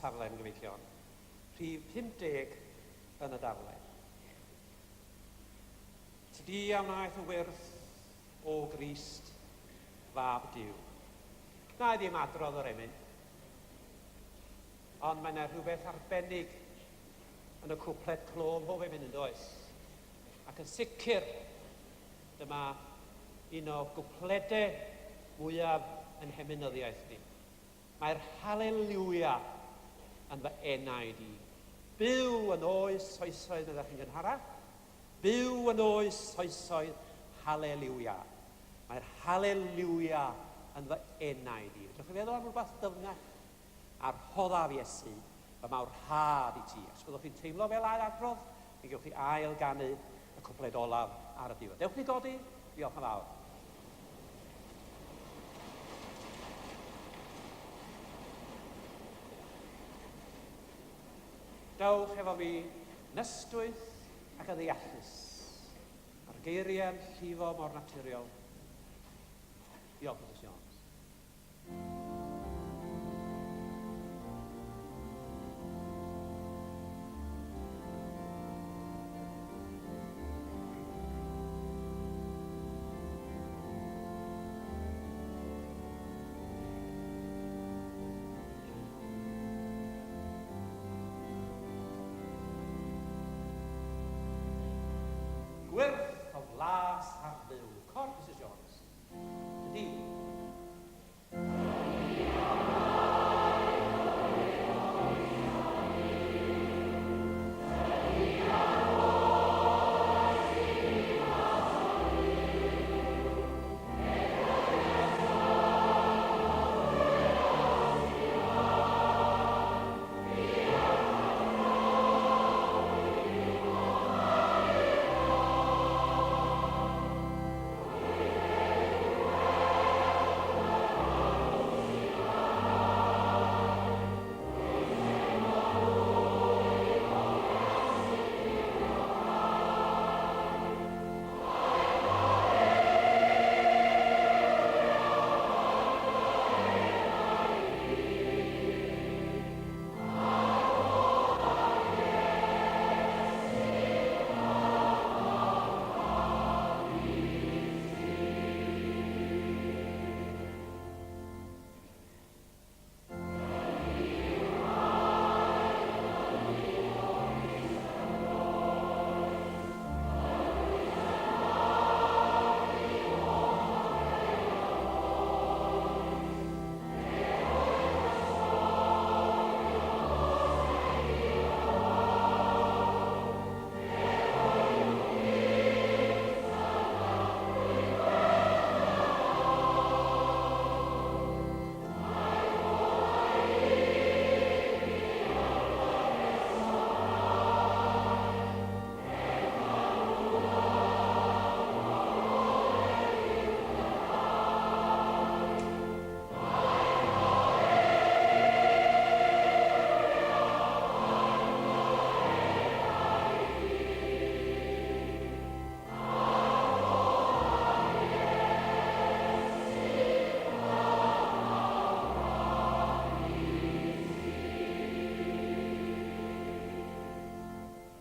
taflen, gyfeillion. Rhif 50 yn y daflen. Tydi a wnaeth y wyrth o Grist, fab Duw. Na i ddim adrodd yr emyn, ond mae yna rhywbeth arbennig yn y cwpled clo ym mhob emyn yn does? Ac yn sicr, dyma un o gwpledau mwyaf yn hemynyddiaeth ni. Mae'r Haleliwia yn fy enaid i. Byw yn oes oesoedd, meddech chi'n gynharach. Byw yn oes oesoedd, Haleliwia. Mae'r Haleliwia yn fy enaid i. Fedrwch chi feddwl am rhywbeth dyfnach? A rhoddaf, Iesu, fy mawrhad i ti. Os byddwch chi'n teimlo fel ail adrodd, mi gewch chi ail ganu y cwpled olaf ar y diwedd. Dewch ni godi, diolch yn fawr. Dewch efo fi yn ystwyth ac yn ddeallus. Mae'r geiriau'n llifo mor naturiol. Diolch, Misus Jones. Gwyrth o flas ar fyw. Cor Misus Jones. Ydy.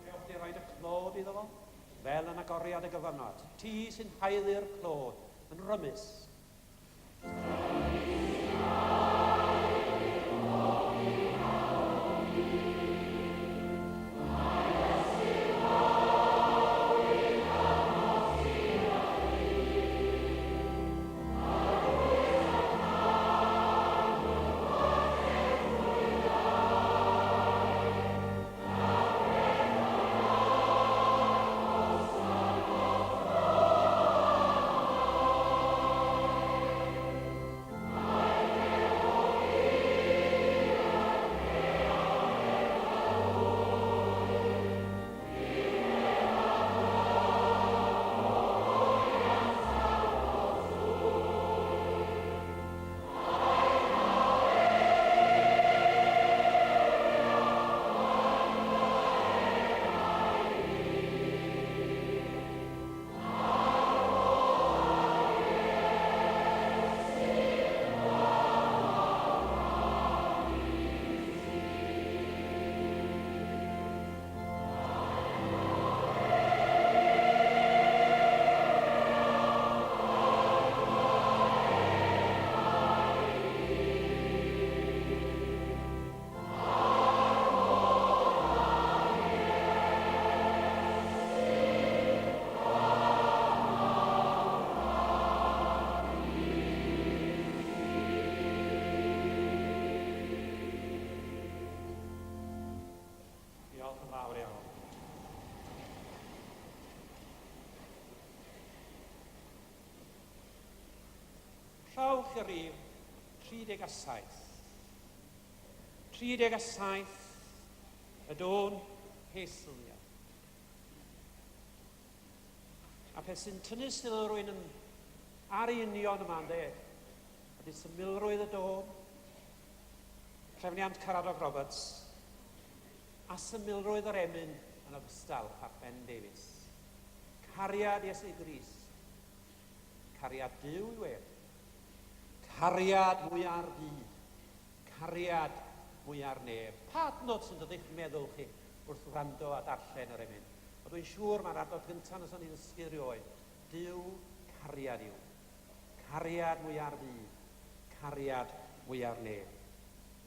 Gewch chi roid y clod iddo fo, fel yn agoriad y gyfamod. Ti sy'n haeddu'r clod, yn rymus. fawr iawn. Rhowch y rif 37. 37 y dôn Hazelia. A peth sy'n tynnu sylw rwy'n yn ar ei union yma, ynde, ydy symlrwydd y dôn, trefniant Caradog Roberts, a symlrwydd yr emyn yn ogystal â Ben Davies. Cariad Iesu Grist, cariad Duw yw ef, cariad mwya'r byd, cariad mwya'r nef. Pa adnod sy'n dod i'ch meddwl chi wrth wrando a darllen yr emyn? Wel, dwi'n siŵr mai'r adnod gyntaf wnaethon ni ddysgu erioed, Duw cariad yw. Cariad mwya'r byd, cariad mwya'r nef.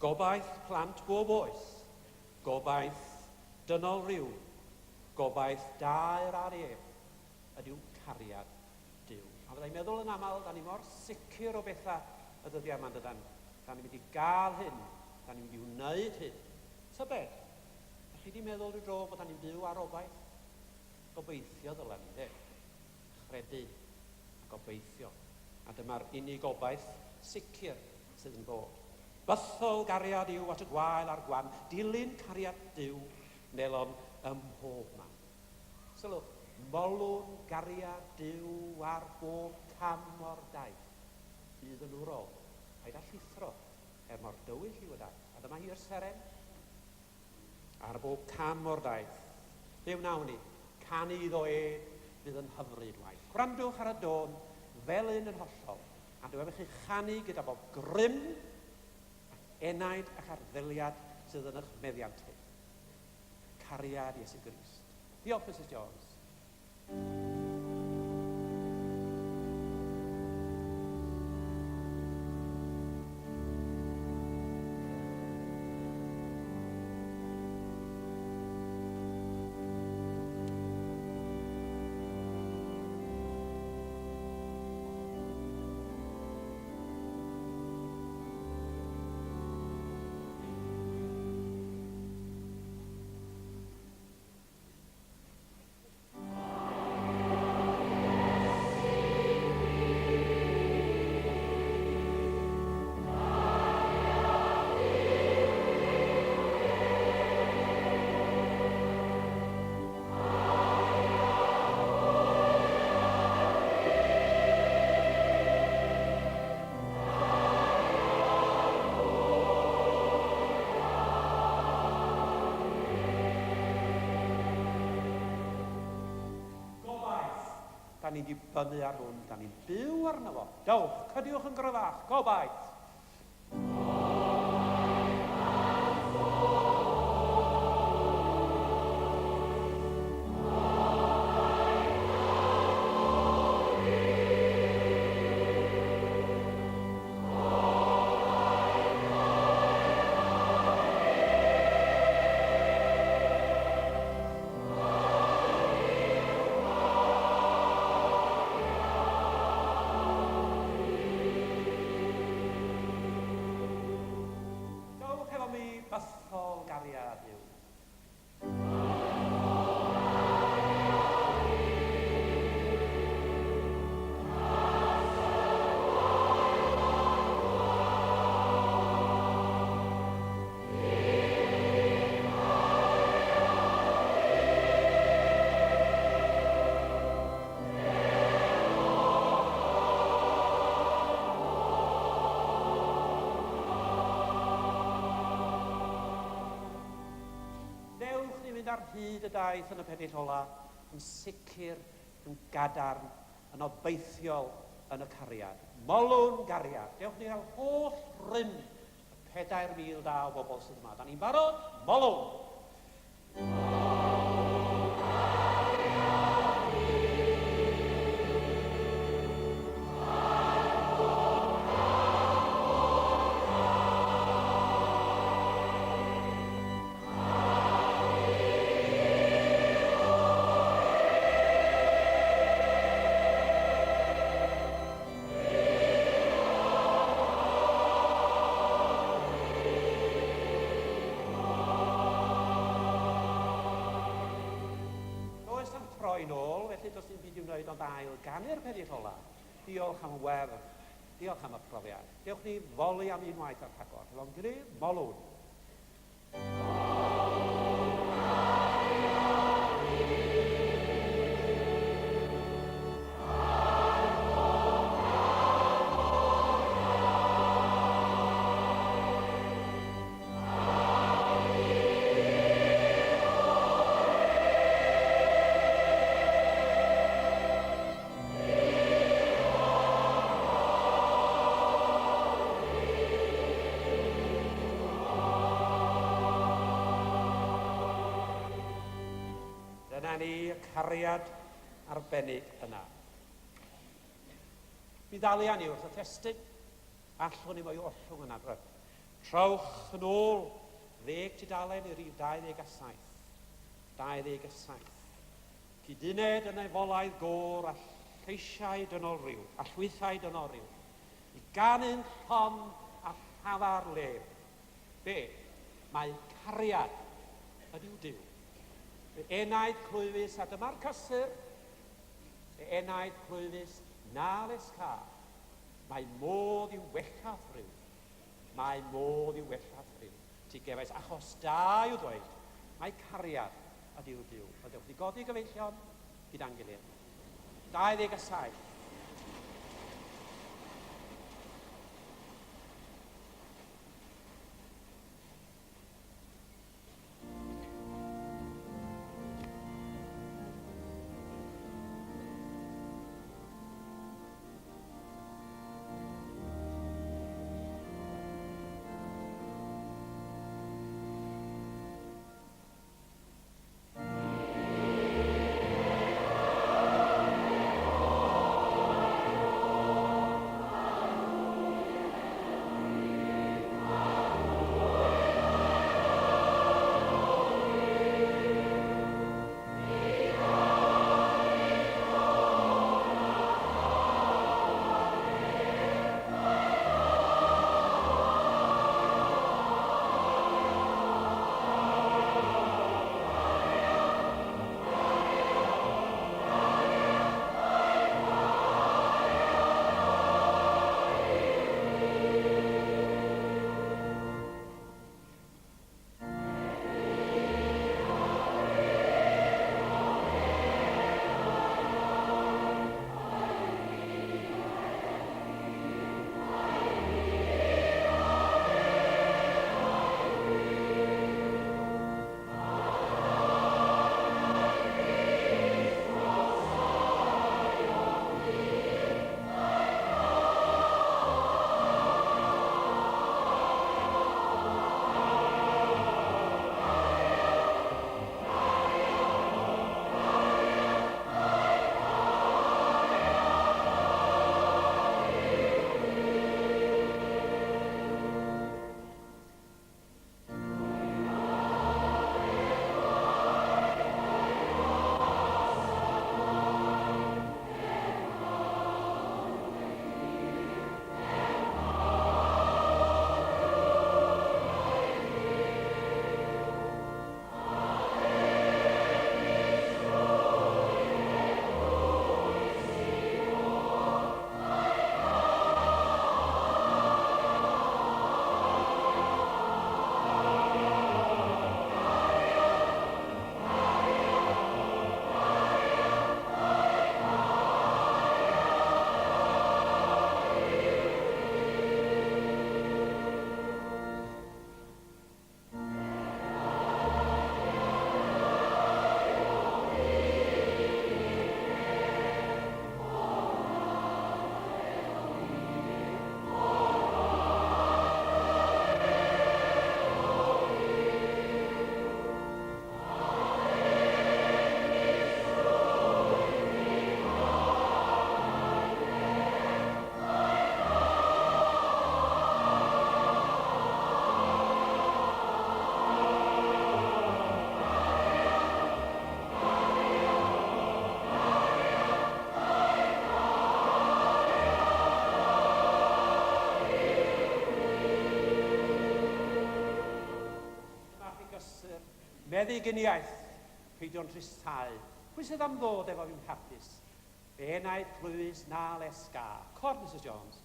Gobaith plant bob oes, gobaith dynol ryw, gobaith daer ar ef, ydyw cariad Duw. A fydda i'n meddwl yn aml, da ni mor sicr o bethau y dyddiau yma, yn dydan? Da ni'n mynd i gael hyn, da ni'n mynd i wneud hyn. Tybed, ydych chi wedi meddwl rhyw dro bod da ni'n byw ar obaith? Gobeithio ddylen ni, de? Chredu a gobeithio. A dyma'r unig obaith sicr sydd yn bod. Bythol gariad yw at y gwael a'r gwan, dilyn cariad Duw wnelon ym mhob man. Sylwch, molwn gariad Duw ar bob cam o'r daith. Bydd yn wrol, paid â llithro, er mor dywyll yw y daith. A dyma hi'r seren. Ar bob cam o'r daith. Be wnawn ni? Canu iddo ef fydd yn hyfryd waith. Gwrandwch ar y dôn fel un yn hollol, a dw am i chi chanu gyda bob grym ac enaid ac arddeliad sydd yn eich meddiant chi. Cariad Iesu Grist. Diolch, Misus Jones. Gobaith! Da ni'n dibynnu ar hwn, da ni'n byw arno fo. Dewch, cydiwch yn gryfach, gobaith! Dowch efo mi, bythol gariad yw. Dewch ni fynd ar hyd y daith yn y pennill ola, yn sicr, yn gadarn, yn obeithiol yn y cariad. Molwn gariad. Dewch ni gael holl rym y 4,000 da o bobl sydd yma. Da ni'n barod? Molwn! droi'n ôl, felly does dim byd i'w wneud ond ail ganu'r pennill ola. Diolch am y wefr. Diolch am y profiad. Dewch ni foli am unwaith ar rhagor. Hefo'n gilydd, molwn. Dyna ni, y cariad arbennig yna. Mi ddalia ni wrth y testun. Allwn ni mo'i ollwng yn adref. Trowch yn ôl ddeg tudalen i rif 27. 27. Cyduned y nefolaidd gôr a lleisiau dynol ryw, a llwythau dynol ryw, i ganu'n llon a llafar lef. Be? Mae cariad ydyw Duw. Fy enaid clwyfus, a dyma'r cysur, fy enaid clwyfus na les ca, mae modd i'w wella thryw. Mae modd i'w wella thryw. Ti gefais achos da i'w ddweud, mae cariad ydyw Duw. Wel, dewch ni godi, gyfeillion, gyda'n gilydd. 27. Meddyginiaeth, peidio'n tristau. Pwy sydd am ddod efo fi'n hapus? Fe enaid clwys na les ga. Cor, Misus Jones.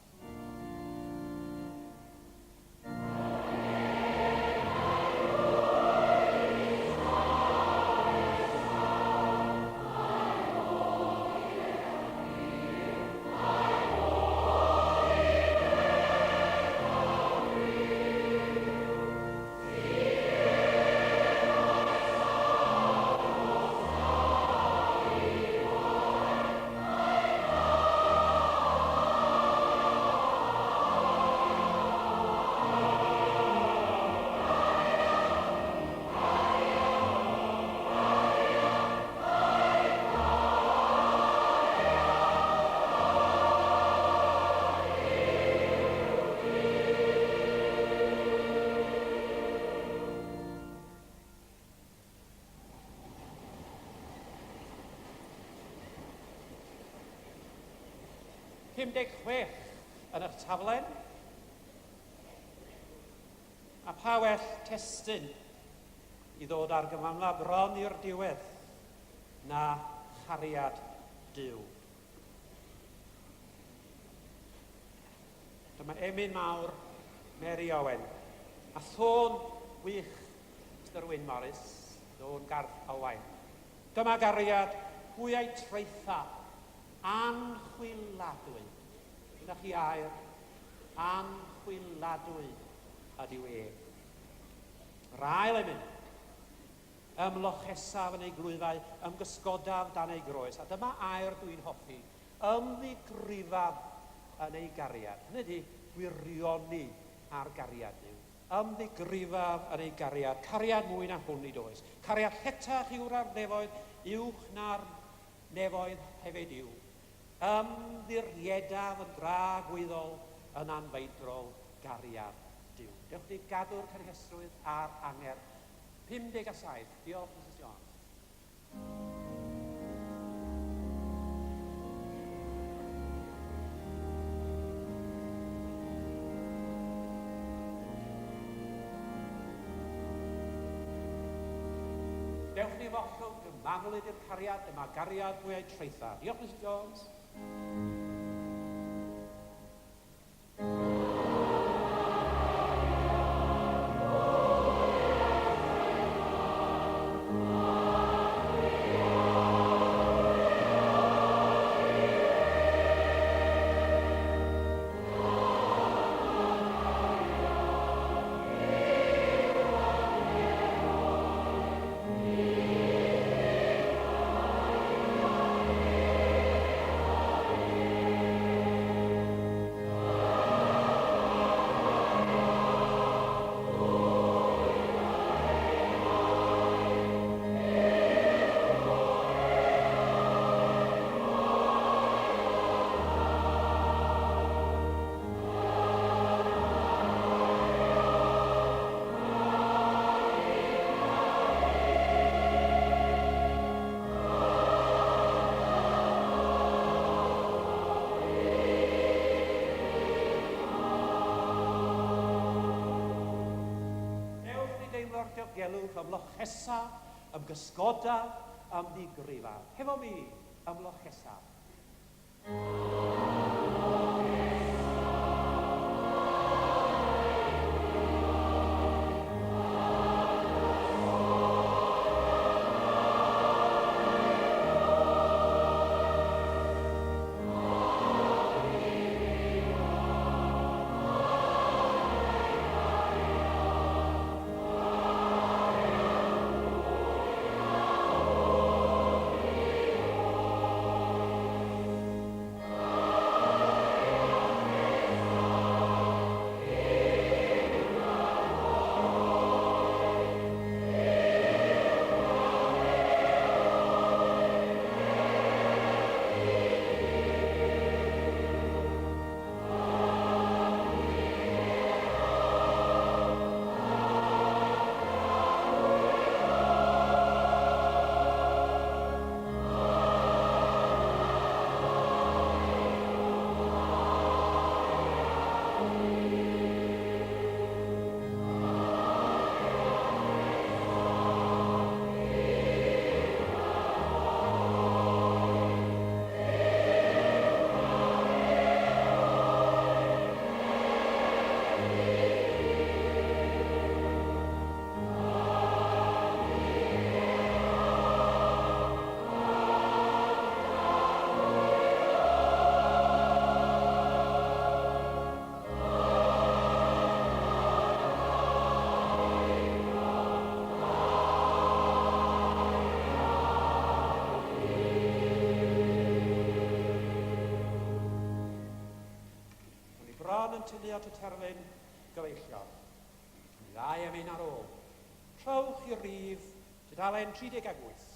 56 yn eich taflen. A pa well testun i ddod â'r gymanfa bron i'r diwedd na chariad Duw. Dyma emyn mawr Mary Owen. A thôn wych Mister Wyn Morris, dôn Garth Owain. Dyma gariad hwyau traetha anchwiladwy. Dyna chi air anchwiladwy ydyw ef. Yr ail emyn. Ymlochesaf yn ei glwyfau, ymgysgodaf dan ei groes. A dyma air dwi'n hoffi, ymddigrifaf yn ei gariad. Hynny ydy, gwirioni ar gariad Duw. Ymddigrifaf yn ei gariad, cariad mwy na hwn nid oes. Cariad lletach yw'r ar nefoedd, uwch na'r nefoedd hefyd yw. Ymddiriedaf yn dragwyddol yn anfeidrol gariad Duw. Dewch ni gadw'r cynhesrwydd a'r angerdd. 57. Diolch, Misus Jones. Dewch ni follwng gymanwlyd i'r cariad, dyma gariad fwyau traetha. Diolch, Misus Jones. Dewch ni deimlo'r diogelwch ymlochesa, ymgysgoda, ymddigrifa. Hefo mi, ymlochesa. bron yn tynnu at y terfyn, gyfeillion. Mi ddau emyn ar ôl. Trowch i rif tudalen 38.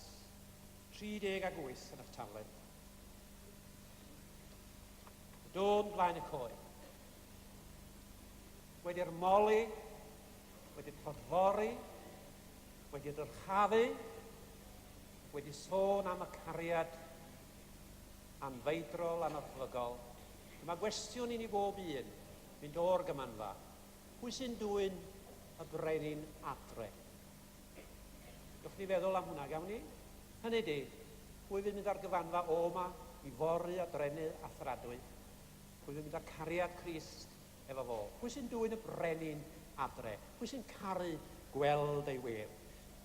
38 yn eich taflen. Y dôn blaen y coed. Wedi'r moli, wedi clodfori, wedi dyrchafu, wedi sôn am y cariad anfeidrol, anorchfygol. Dyma gwestiwn i ni bob un, mynd o'r gymanfa. Pwy sy'n dwyn y brenin adre? Gewch ni feddwl am hwnna, gawn ni? Hynny di, pwy fydd mynd â'r gyfanfa o 'ma i fory a drenu a thradwy? Pwy fydd mynd â cariad Crist efo fo? Pwy sy'n dwyn y brenin adre? Pwy sy'n caru gweld ei wedd?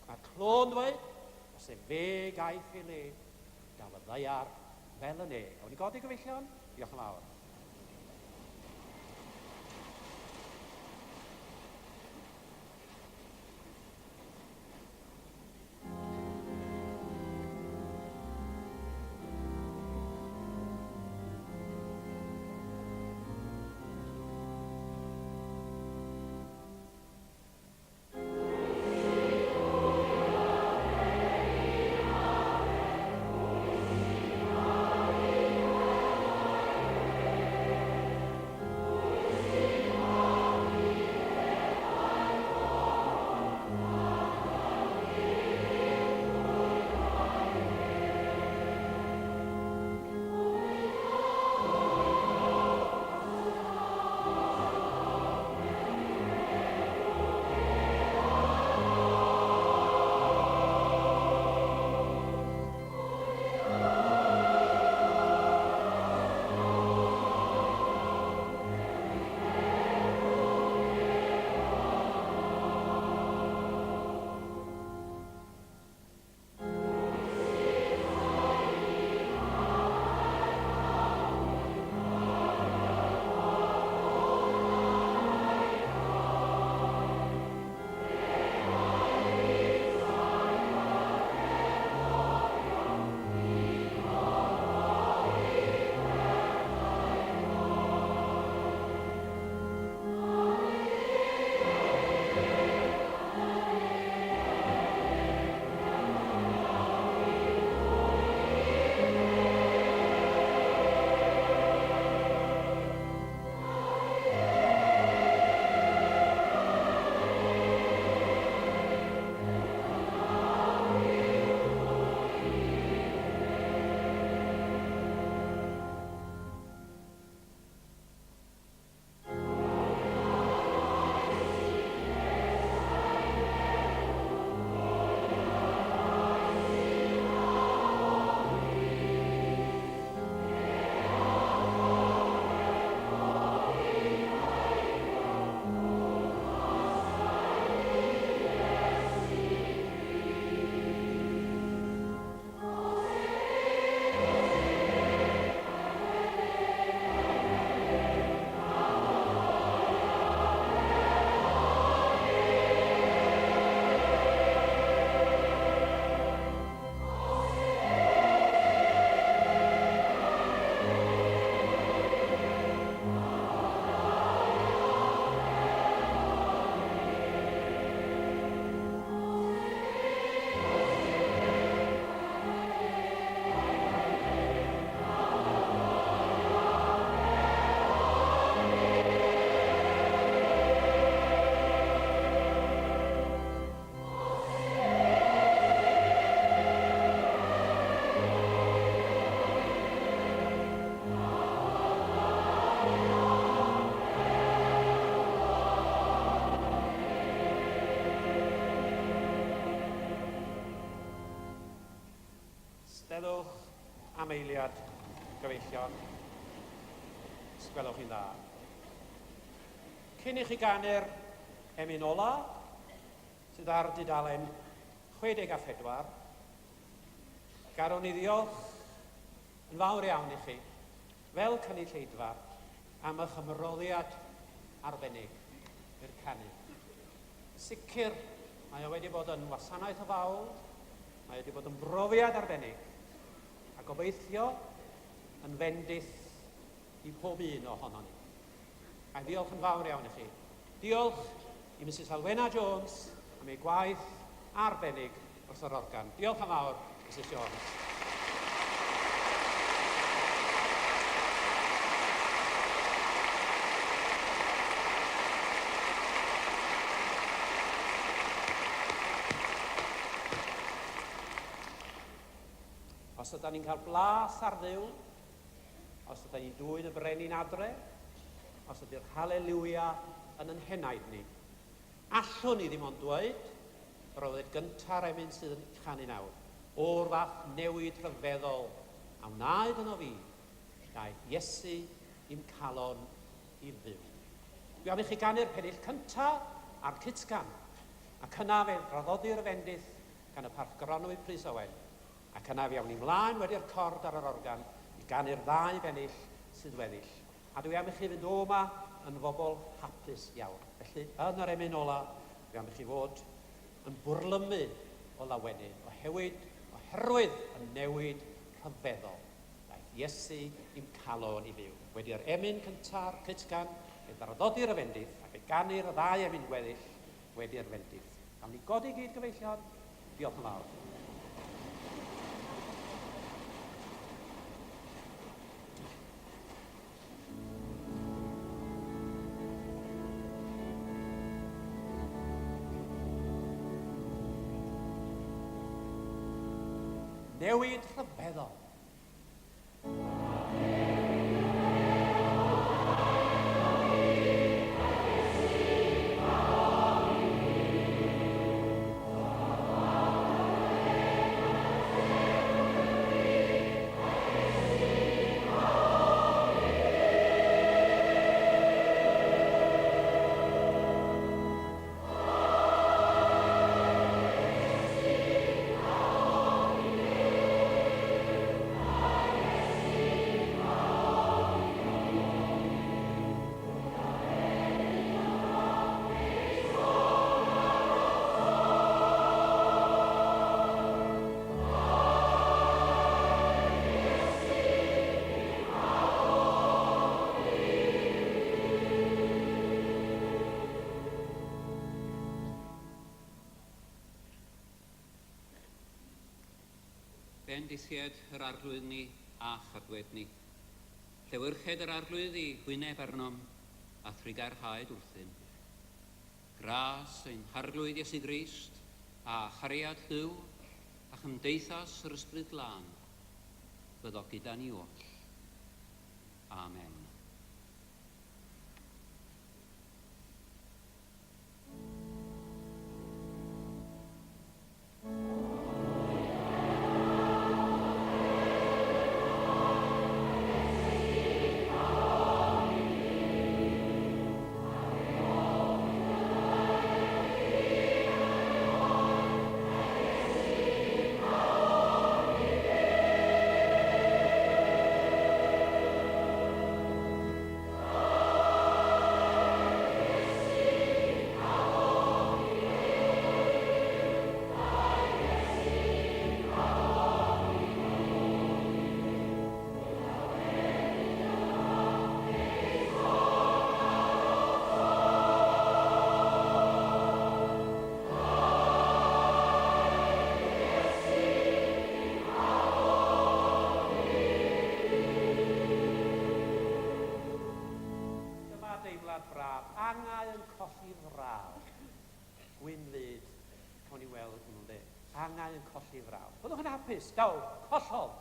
Mae'r clo'n dweud, os e fe gaiff ei le, daw y ddaear fel y ne. Gawn ni godi, gyfeillion? Diolch yn fawr. Steddwch am eiliad, gyfeillion, os gwelwch chi'n dda. Cyn i chi ganu'r emyn ola, sydd ar dudalen 64, garwn i ddiolch yn fawr iawn i chi, fel cynulleidfa, am eich ymroddiad arbennig i'r canu. Yn sicr, mae o wedi bod yn wasanaeth o fawl, mae wedi bod yn brofiad arbennig, a gobeithio yn fendith i pob un ohonon ni. Ga i ddiolch yn fawr iawn i chi. Diolch i Misus Alwena Jones am ei gwaith arbennig wrth yr organ. Diolch yn fawr, Misus Jones. Os ydan ni'n cael blas ar Dduw, os ydan ni'n dwyn y brenin adre, os ydy'r haleliwia yn yn henaid ni, allwn ni ddim ond dweud, brawddeg gynta'r emyn sydd yn chanu nawr, o'r fath newid rhyfeddol a wnaed yno fi, daeth Iesu i'm calon i fyw. Dwi am i chi ganu'r pennill cynta a'r cytgan, ac yna fe draddodir y fendith gan y Parchg Goronwy Prys Owen, ac yna fe awn ni mlaen wedi'r cord ar yr organ i ganu'r ddau bennill sydd weddill. A dwi am i chi fynd o 'ma yn fobl hapus iawn. Felly, yn yr emyn ola, dwi am i chi fod yn bwrlymu o lawenydd, ohewyd, oherwydd y newid rhyfeddol. Daeth Iesu i'm calon i fyw. Wedi'r emyn cynta'r cytgan, fe ddraddoddir y fendith, ac fe ganir y ddau emyn gweddill wedi'r fendith. Gawn ni godi gyd, gyfeillion? Diolch yn fawr. Newid rhyfeddol. Bendithied yr Arglwydd ni a chadwed ni. Llewyrched yr Arglwydd i hwyneb arnom a thrugarhaed wrthym. Gras ein Harglwydd Iesu Grist a chariad Duw a chymdeithas yr Ysbryd Glân fyddo gyda ni oll. Amen. Dyma deimlad braf, angau yn colli fraw. Gwyn fyd, cawn ni weld hwnnw ynde? Angau yn colli fraw. Byddwch yn hapus, daw, collodd!